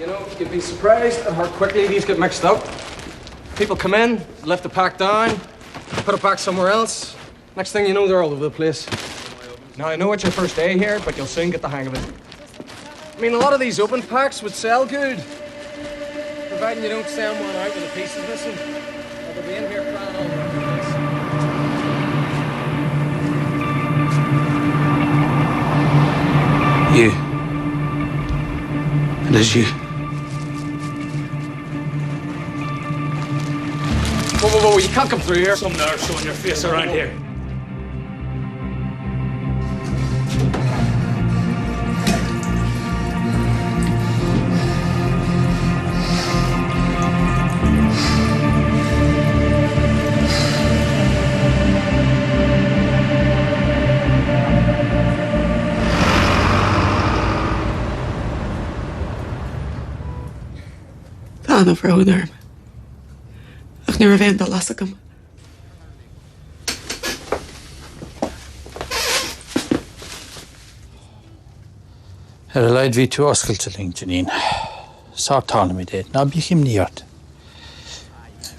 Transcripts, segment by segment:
You know, you'd be surprised at how quickly these get mixed up. People come in, lift the pack down, put it back somewhere else. Next thing you know, they're all over the place. Now, I know it's your first day here, but you'll soon get the hang of it. I mean, a lot of these open packs would sell good. Providing you don't send one out with the pieces missing. Or they'll be in here crying all over the place. You. It is you. Whoa, whoa, whoa, you can't come through here. Some nerve showing your face around here. Tá an-bhrón orm. Ach ní raibh aon dul as agam. Ar a laghad bhí tú oscailte linn, Janine. Sórtálfaimid é, ná bíodh imní ort.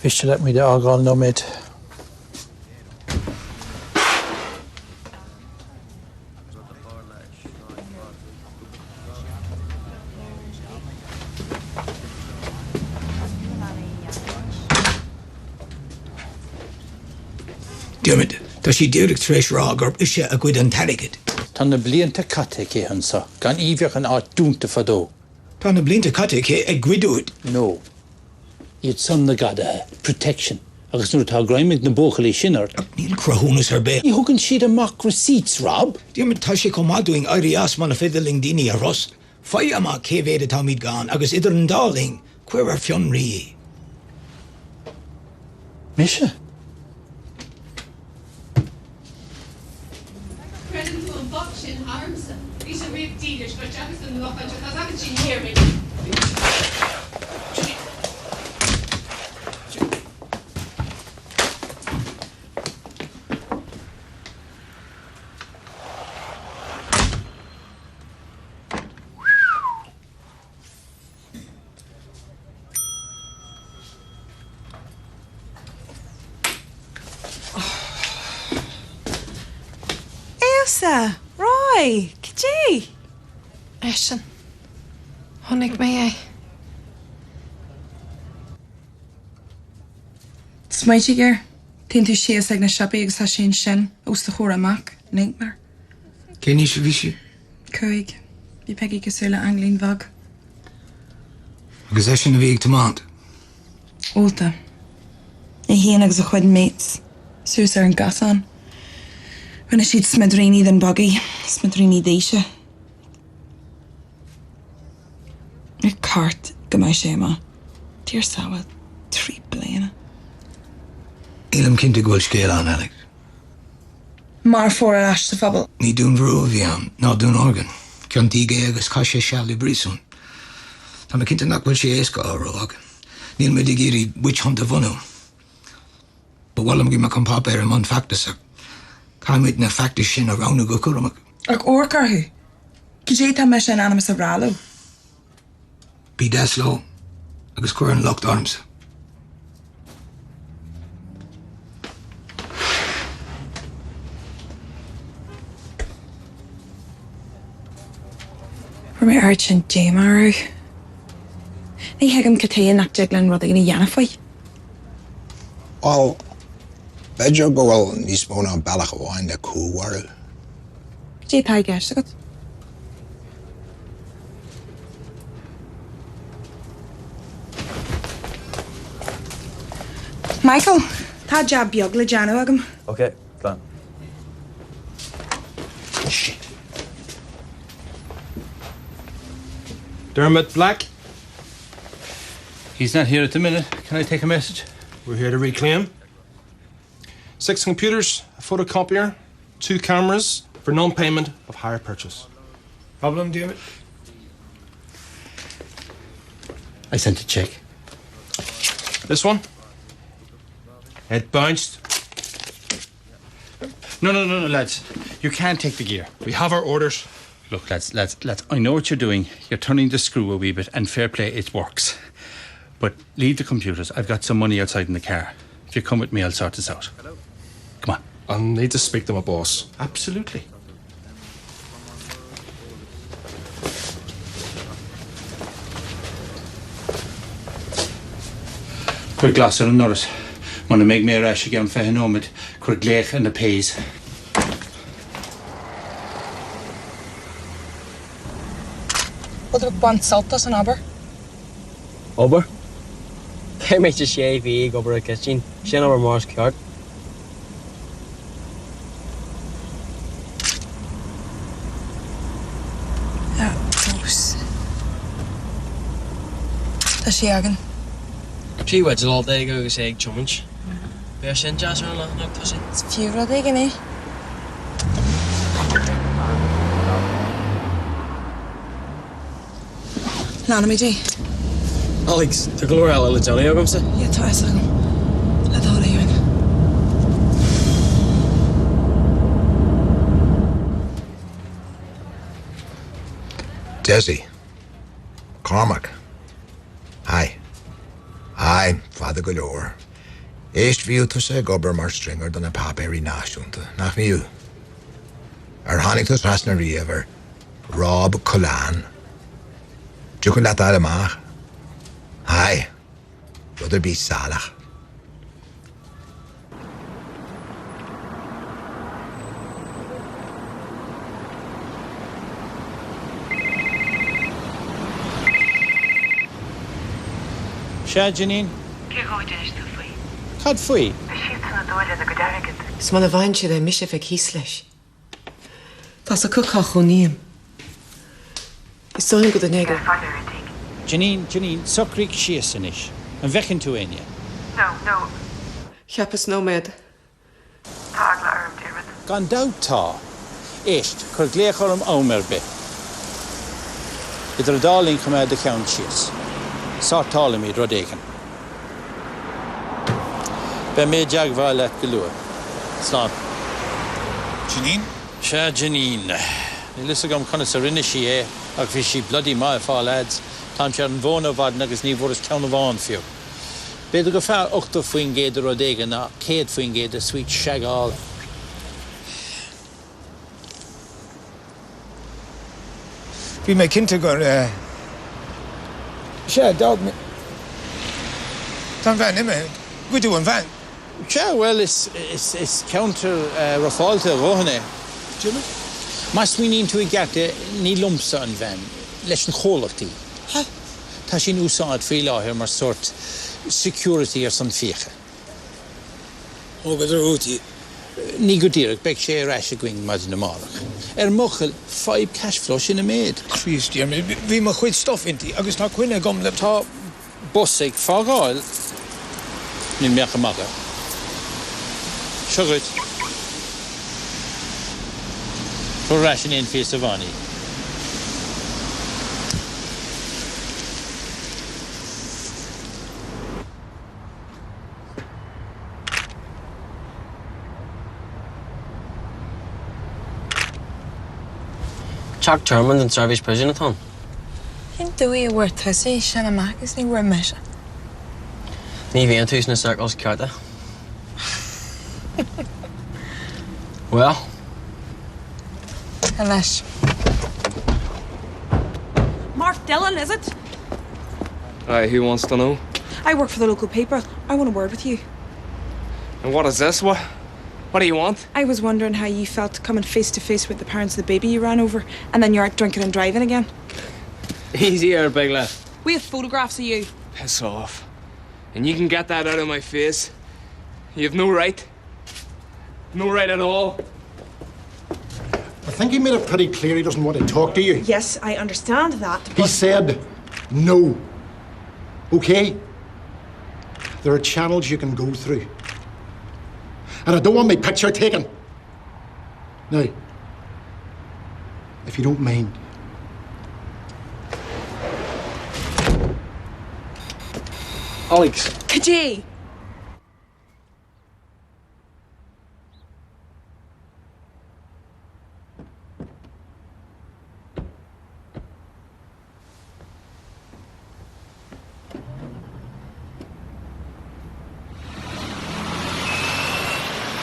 Mhiste leat muid a fhágáil nóiméad? Diarmuid, tá sí díreach tar éis rá gurb ise a ghoid an t-airgead. Tá na blianta caite aici anseo gan í bheadh an áit dúnta fadó. Tá na blianta caite aici ag goid uait. No. Iad san na gadaithe. Protection. Agus nuair atá greim ag na buachaillí sin ort. Ach níl cruthúnas ar bith. Ní thugann siad amach receipts, Rob. Diarmuid, tá sé chomh maith dúinn éirí as muna féidir linn daoine a thrust. Faigh amach cé mhéad atáimid gann agus idir an dá linn, cuir ar fionraí í. Mise? Creideann tú an boc sin tharamsa? Bhí sé riamh dílis duit agus don nuachaint atá agat sin thiar mé. Ailsa! Roy! Cad é? Eisean. Chonaic mé é. Smaoitigh air. Téann tú síos ag na siopaí agus tá sé ansin, os do chomhair amach. Nightmare. Cén aois a bhí sí? 5. Bhí Peggy cosúil le hainglín bheag. Agus eisean a bhí ag tiomáint? Ólta. É féin agus a chuid mates suas ar an gcosán. Rinne siad smidiríní den buggy, smidiríní d'aoise. Ar cheart go mbeadh sé amuigh? Dia ár sábháil, 3 bliana. Nílim cinnte go bhfuil scéal ann, Alex. Marfóir ar ais sa phobal. Ní dúnmharú a bhí ann, ná dúnorgain. Ciontaíodh é agus chaith sé seal i bpríosún. Tá mé cinnte nach bhfuil sé éasca á rá ach níl muid ag iarraidh witch hunt a bhunú. Ba mhaith liom go mbeadh an páipéar i mbun feachtais ach caithfidh muid na feachtais sin a roghnú go cúramach. Ach amharc orthu. Cad é atá mise in ainm is a rá leo? Bí deas leo agus cuir an locht ormsa. Fuair mé oiread sin díomá orthu. Ní thuigim cad chuige nach dtig linn rud éigin a dhéanamh faoi. Bhuel, b'fhéidir go bhfuil níos mó ná bealach amháin le cú a mharú. Cad é atá i gceist agat? Michael, tá jab beag le déanamh agam. Ok, slán. Shit. Dermot Black? He's not here at the minute. Can I take a message? We're here to reclaim. 6 computers, a photocopier, 2 cameras for non-payment of hire purchase. Problem, David? I sent a check. This one? It bounced. No, no, no, no, lads. You can't take the gear. We have our orders. Look, lads, lads, lads, I know what you're doing. You're turning the screw a wee bit and fair play, it works. But leave the computers. I've got some money outside in the car. If you come with me, I'll sort this out. Hello? Come on. I need to speak to my boss. Absolutely. Cuir glas ar an ndoras. Muna mbeidh mé ar ais i gceann 20 nóiméad, cuir glaoch ar na pays. Bhfuil tú ag baint sult as an obair? Obair? Chaith mise sé mhí ag obair i gcistín, sin obair mar is ceart. Yeah, fós. Tá sí againn. Bhí Reginald aige agus é ag tiomáint. Bheadh sin deas ar an leathanach tosaigh. Is fiú rud éigin é. Leanfaimid í. Alex, tá go leor eile le déanamh agamsa. Yeah, tá fhios agam. Le do thoil, a Eoin. Dessie. Cormac. Hi. Aye, fada go leor. Éist, bhíodh tusa ag obair mar stringer do na páipéirí náisiúnta, nach mbíodh? Ar tháinig tú trasna riamh ar Rob Coulane? Dtiocfadh leat a fháil amach? Aye, rud ar bith salach. Sea, Janine? Cé dhó a d'inis tú faoi? Cad faoi? Tá siadsan ag dúil lena gcuid airgid. Is muna bhfaigheann siad é mise a bheidh thíos leis. Tá's acu cá chónaím. Is dóigh liom go duine éigin. Beidh fad ar an tigh. Janine, Janine, socraigh síos anois. An bhfeiceann tú éinne? No, no. Cheapas nóiméad. Tá eagla orm, Diarmuid. Gan dabht tá. Éist, cuir glaoch orm am ar bith. Idir an dá linn coimeád do cheann síos. Sórtálfaimid rud éigin. Beidh mé i dteagmháil leat go luath. Slán. Janine? Sea, Janine. Níl fhios agam conas a rinne sí é ach bhí sí bloody maith ag fáil ads. Táimse ar an bhfón ó mhaidin agus ní bhfuaireas ceann amháin fiú. B'fhéidir gur fearr 80% de rud éigin ná 100% de sweet shag all. Bhí mé cinnte gur. Sea, d'fhág mé. Tá an veain imithe. Goideadh an veain. Sea, bhuel, is, is, is ceantar rafáilte a dhóthain é. Diarmuid? Má smaoiníonn tú i gceart é, ní liomsa an veain, leis an chomhlacht í. Ha! Tá sí in úsáid faoi láthair mar sórt security ar son fiacha. Thógadar uait í. Ní go díreach, beidh sé ar ais againn maidin amárach. Ar m'fhocal, fadhb cashflow, sin an méid. Chríost, Diarmuid, bhí mo chuid stuff inti agus tá coinne agam le. Tá bus ag fágáil. Níl mé ach ag magadh. Seo dhuit. Tabhair ar ais in aon phíosa amháin í. Teach tearmainn don tseirbhís príosúin atá ann. Cén dóigh a bhfuair tusa é sin amach agus ní bhfuair mise? Ní bhíonn tú sna circles cearta. Bhuel? Anois. Mark Dillon, is it? Aye, who wants to know? I work for the local paper. I want a word with you. And what is this? What what do you want? I was wondering how you felt coming face to face with the parents of the baby you ran over and then you're out drinking and driving again. Easy here, big lad. We have photographs of you. Piss off. And you can get that out of my face. You have no right. No right at all. I think he made it pretty clear he doesn't want to talk to you. Yes, I understand that. He said no. Okay? There are channels you can go through. And I don't want my picture taken. Now, if you don't mind. Alex. Cad é?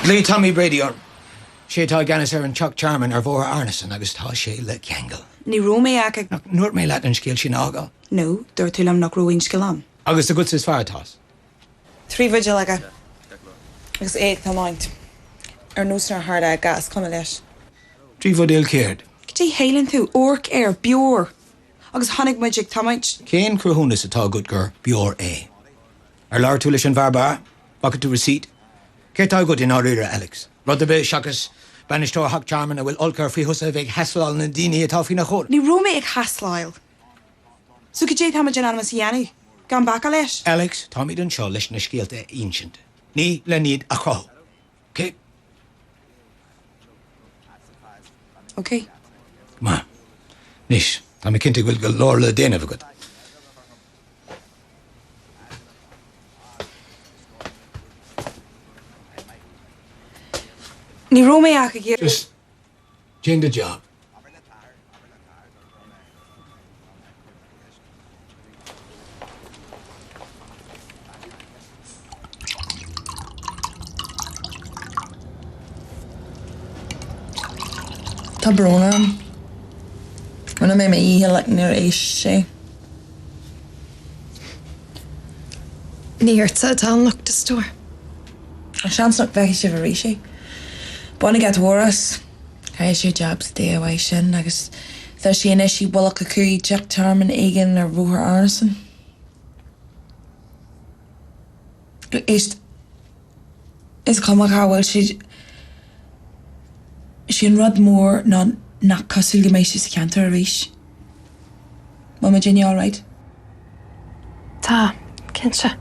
Glaoigh Tommy Brady orm. Sé atá i gceannas ar an teach tearmainn ar Bhóthar Arnison agus tá sé le ceangal. Ní raibh mé ach ag. Nach ndúirt mé leat an scéal sin a fhágáil? No, dúirt tú liom nach raibh aon scéal ann. Agus agatsa is fearr atá's. 3 bhuidéal aige agus é ag tiomáint. Ar nós nár tharla a dhath, is cuma leis. 3 bhuidéal céard? Cad é shíleann tú? Amharc air, beoir! Agus chonaic muid ag tiomáint. Cén cruthúnas atá agat gur beoir é? Ar labhair tú leis an bhfear beáir? Bhfaca tú receipt? Céard tá agat i ndáiríre, Alex? Rud ar bith seachas bainisteoir theach tearmainn a bhfuil olc air faoi thusa a bheith ag hassleáil na ndaoine atá faoina chúram. Ní raibh mé ag hassleáil. So cad é tá muid in ainm is a dhéanamh? Gan bacadh leis? Alex, táimid anseo leis na scéalta a insint, ní len iad a chruthú. Ok? Ok. Maith. Anois, tá mé cinnte go bhfuil go leor le déanamh agat. Ní raibh mé ach ag iarraidh. Just déan do job. Tá brón orm. Rinne mé mo dhícheall ach níor éist sé. Ní ortsa atá an locht, a stór. Seans nach bhfeicfidh sibh arís é. Baineadh geit mhór as. Chaill sé a jab sa DIY sin agus tá sé anois i bhfolach acu i dteach tearmainn éigin ar Bhóthar Arnison. Éist, is cuma cá bhfuil siad, is é an rud mór ná nach cosúil go mbeidh sé sa cheantar arís. Bhfuil muidinne alright? Tá, cinnte.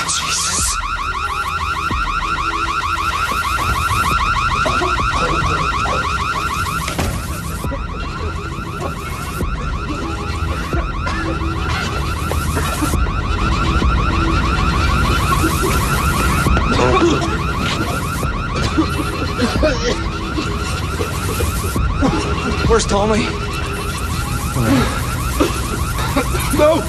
Jesus! Where's Tommy? No!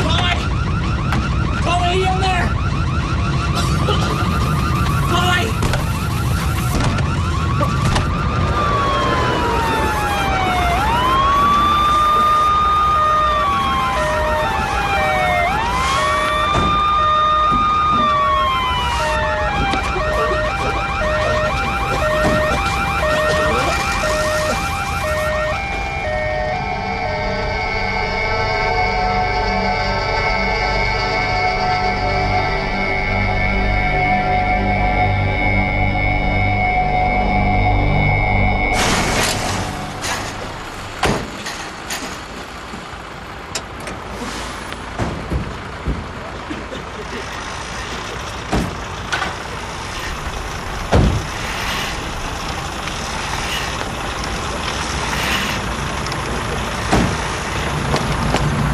Tommy! Tommy, are you in there? Tommy!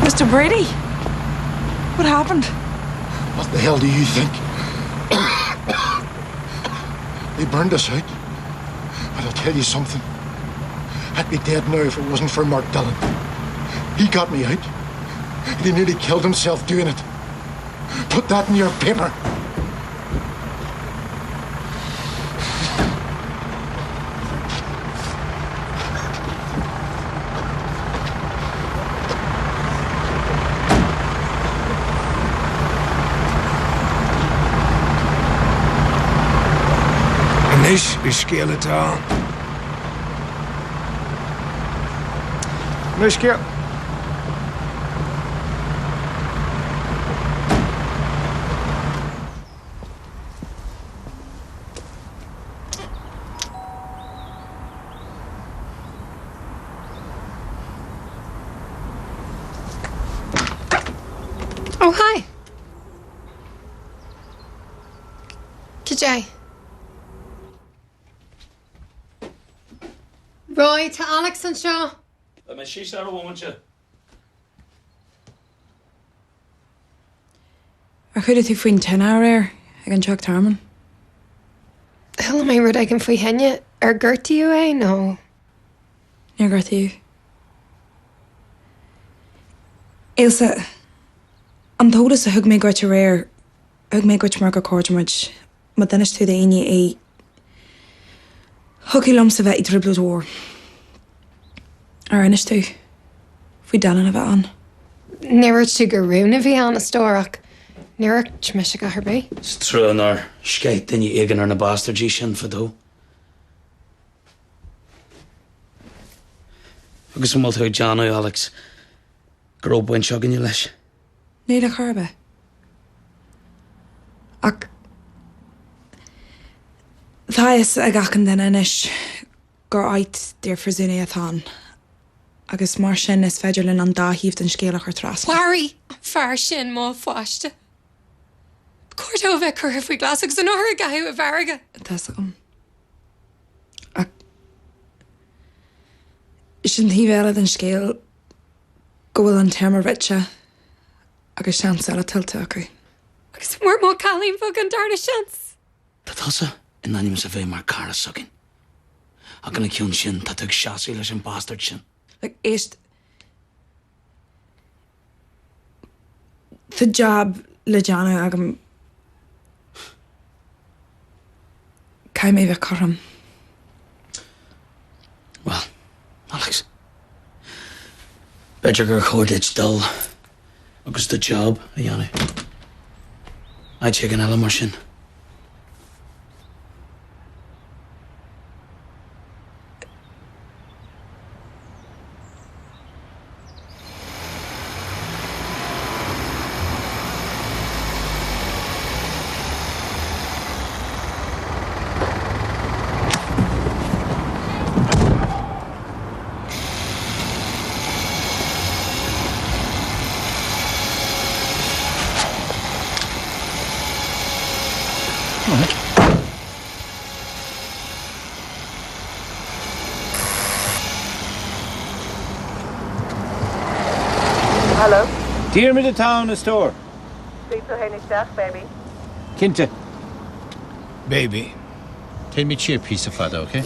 Mr. Brady, what happened? What the hell do you think? They burned us out. But I'll tell you something. I'd be dead now if it wasn't for Mark Dillon. He got me out. And he nearly killed himself doing it. Put that in your paper. Anois is scéal atá ann. Anois scéal. Oh hi! Cad é? Roy, tá Alex anseo. Beidh mé síos ar an bhomaite. Ar chuala tú faoin tine aréir ag an teach tearmainn? Chuala mé rud éigin faoi thine. Ar gortaíodh é nó? Níor gortaíodh. Ailsa, an t-eolas a thug mé dhuit aréir, thug mé dhuit mar gur cairde muid. Má d'inis tú d'éinne é, thiocfadh liomsa bheith i dtrioblóid mhór. Ar inis tú faoi Dillon a bheith ann? Níor dhúirt tú gur rún a bhí ann, a stór, ach níor dhúirt mise a dhath ar bith. Is trua nár sceith duine éigin ar na bastardaí sin fadó. Agus an bhfuil tú ag déanamh, Alex, go raibh baint againne leis? Níl ar chor ar bith. Ach tá a fhios ag achan duine anois gur áit d'iarphríosúnaigh atá ann agus mar sin is féidir linn an dá thaobh den scéal a chur trasna. Mharaigh an fear sin mo pháiste. Ba chóir dó a bheith curtha faoi ghlas agus an othar a gcaitheamh i bhfarraige. Tá a fhios agam. Ach sin taobh eile den scéal. go bhfuil an téarma rite agus seans eile tuillte acu. Agus an bhfuair mo chailín beag an darna seans? Tá tusa in ainm is a bheith mar cara s'againn, ach ina cheann sin tá tú ag seasamh leis an bastard sin. Look, éist. Tá jab le déanamh agam. Caithfidh mé bheith cothrom. Bhuel, Alex, b'fhéidir gur chóir duit dul agus do job a dhéanamh. Áit éigin eile mar sin. Hello? Diarmuid atá ann, a stór. Suigh tú féin isteach, baby. Cinnte. Baby. Téimid siar píosa fada, ok?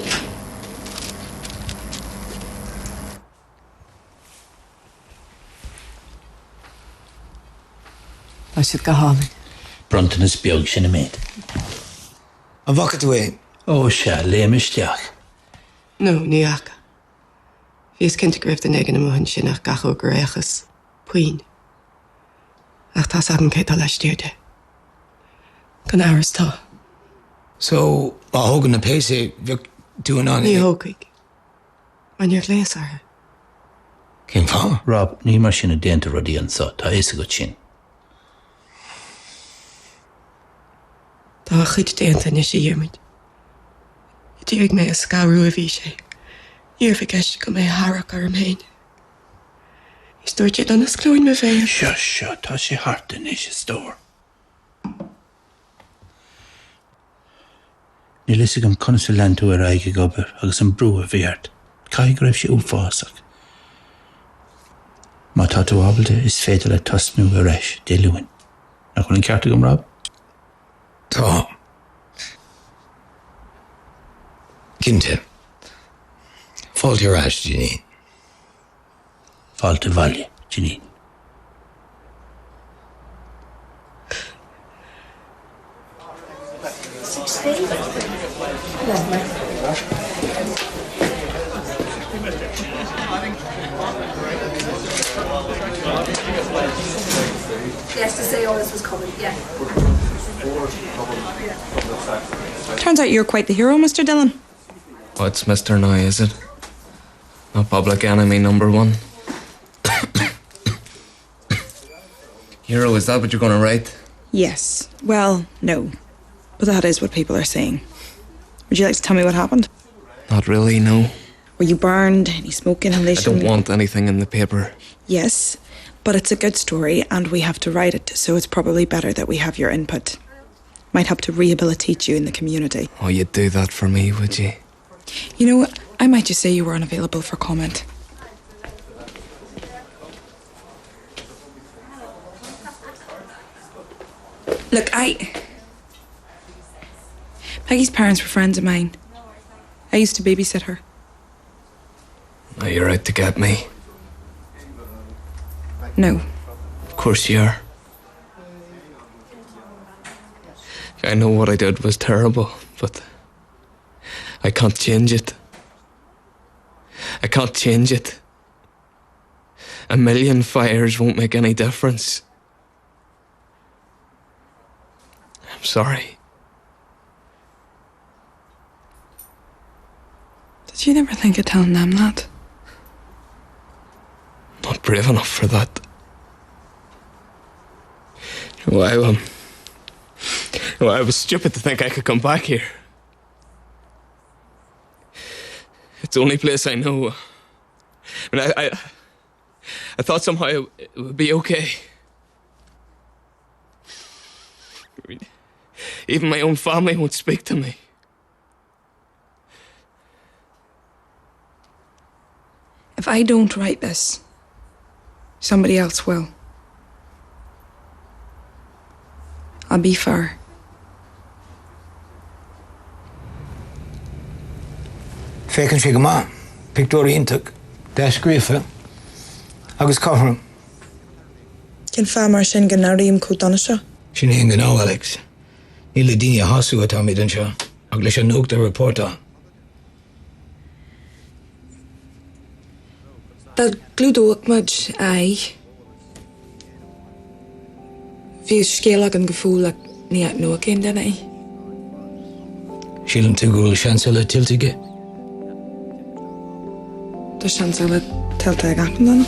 Tá siad go hálainn. Bronntanas beag sin an méid. An bhfaca tú é? Ó sea, léim isteach. No, ní fhaca. Bhíos cinnte go raibh duine éigin amuigh ansin ach gach uair gur fhéachas, puinn. Ach tá's agam cé tá laistiar de. Gan amhras tá. So, má thógann na péas é, bheadh tú in ann Ní thógfaidh. Mar níor ghlaos orthu. Cén fáth? Rob, ní mar sin a déantar rudaí anseo, tá a fhios agat sin. Tá a chuid déanta anois, a Dhiarmuid. D'iarraidh mé a scanrú a bhí sé. Ní raibh i gceist agam é a tharrac orm féin. Is dúirt sé don osclóinn mo bhéal. Seo, seo, tá sé thart anois, a stór. Níl a fhios agam conas a lean tú ar aghaidh ag obair agus an brú a bhí ort. Caithfidh go raibh sé uafásach. Má tá tú ábalta, is féidir leat tosnú ar ais Dé Luain. Nach bhfuil an ceart agam, Rob? Tá. Cinnte. Fáilte ar ais, Dineen. Fáilte abhaile, Dineen. Yes, to say all this was coming, yeah. Turns out you're quite the hero, Mr. Dillon. What's Mr. Now, is it? Not public enemy number one. Hero, is that what you're gonna write? Yes. Well, no. But that is what people are saying. Would you like to tell me what happened? Not really, no. Were you burned? Any smoke inhalation? I don't want anything in the paper. Yes, but it's a good story and we have to write it, so it's probably better that we have your input. Might help to rehabilitate you in the community. Oh, you'd do that for me, would you? You know, I might just say you were unavailable for comment. Look, I... Peggy's parents were friends of mine. I used to babysit her. Now you're out to get me. No. Of course you are. I know what I did was terrible, but I can't change it. I can't change it. A million fires won't make any difference. I'm sorry. Did you never think of telling them that? Not brave enough for that. Well, I, um, well, I was stupid to think I could come back here. It's the only place I know. I mean, I, I, I thought somehow it would be okay. Even my own family won't speak to me. If I don't write this, somebody else will. I'll be fair. Féachann sé go maith. Pictiúr iontach, dea-scríofa agus cothrom. Cén fáth mar sin go n-airím chomh dona seo? Sin é an gnó, Alex. Ní le daoine a shású atáimid anseo, ach leis an nuacht a reportáil. Dá gclúdódh muid aghaidh, bheadh scéal againn go fóill ach ní aithneodh aon duine í. Síleann tú go bhfuil seans eile tuillte aige? Tá seans eile tuillte ag achan duine.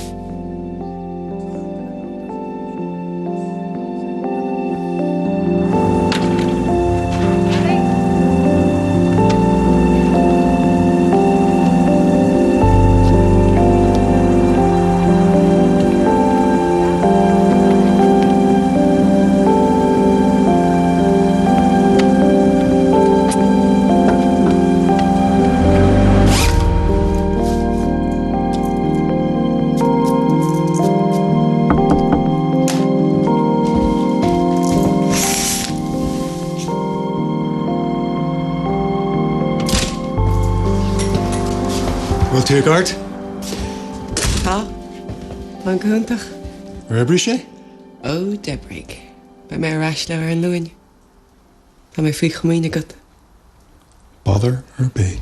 Bhfuil tú i gceart? Tá. Tá go hiontach. Ar oibrigh sé? Ó, d'oibrigh. Beidh mé ar ais leo ar an Luan. Tá mé faoi chomaoin agat. Bother ar bith.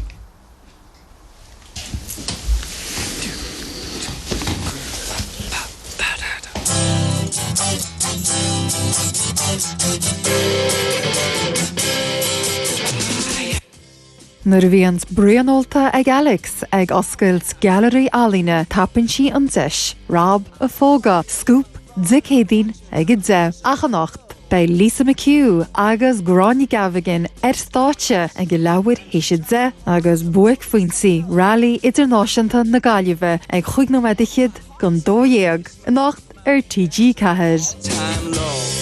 Nuair a bhíonns braon ólta ag Alex ag oscailt gailearaí ealaíne tapaíonn sí an deis Rob a phógadh. Scúp Dé Céadaoin ag 10. Ach anocht, beidh Lisa McHugh agus Gráinne Gavigan ar stáitse ag leathuair théis 10 agus buaicphointí Railí Idirnáisiúnta na Gaillimhe ag chúig nóiméad fhichead don 12 anocht ar TG4.